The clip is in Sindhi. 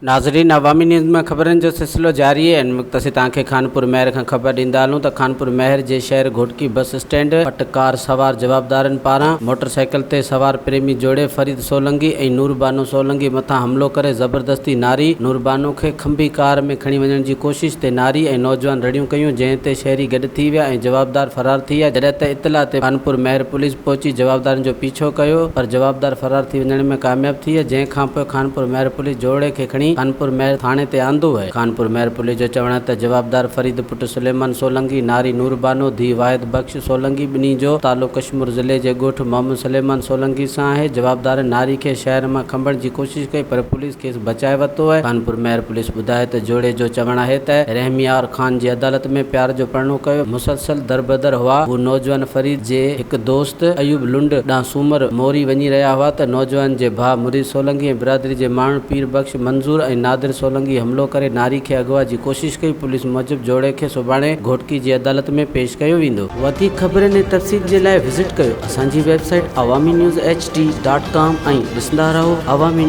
ناظرين عوامي نيوز ۾ خبرن جو سلسلو جاري آهي ان وقت اسين توهان کي خانپور مهر کان خبر ڏيندا هلون ته خانپور مهر جي شهر گهوٽڪي بس اسٽينڊ وٽ ڪار سوار جوابدارن پاران موٽر سائيڪل تي سوار پريمي جوڙي فريد سولنگي ۽ نور بانو سولنگي مٿان حملو ڪري زبردستي ناري نور بانو کي کنڀي ڪار ۾ کڻي وڃڻ جي ڪوشش تي ناري ۽ نوجوان رڙيون ڪيون جنهن تي شهري گڏ ٿي ويا ۽ جوابدار فرار ٿي ويا جڏهن ته اطلاع تي خانپور مهر پوليس پهچي جوابدارن جو پيڇو ڪيو پر جوابدار فرار ٿي وڃڻ ۾ ڪامياب ٿي ويا جنهن کانپوء خانپور مهر پوليس جوڙي کي کڻي خانپور مهر ٿاڻي تي آندو ويو. خانپور مهر پوليس جو چوڻ آهي ته جوابدار فريد پٽ سليمان سولنگي، ناري نور بانو، ڌيء واحد بخش سولنگي ٻنهي جو تعلق ڪشمور ضلعي جي ڳوٺ محمد سليمان سولنگي سان آهي. جوابدارن ناري کي شهر مان کنڀڻ جي ڪوشش ڪئي پر پوليس کيس بچائي ورتو آهي. خانپور مهر پوليس ٻڌايو ته جوڙي جو چوڻ آهي ته رحميار خان جي عدالت ۾ پيار جو پرڻو ڪيو، مسلسل دربدر هئا، هو نوجوان فريد جي هڪ دوست ايوب لنڊ ڏانهن سومر موري وڃي رهيا هئا ته نوجوان جي ڀاء مريد سولنگي ۽ برادري جي ماڻهن پير بخش منظور ۽ نادر سولنگي حملو ڪري ناري کي اغوا جي ڪوشش ڪئي، پوليس موجب جوڙي کي سڀاڻي گهوٽڪي جي عدالت ۾ پيش ڪيو ويندو. وڌيڪ خبرن ۽ تفصيل جي لاء وزٽ ڪيو اسان جي website Awami news H D dot com ۽ ڏسندا رهو عوامي.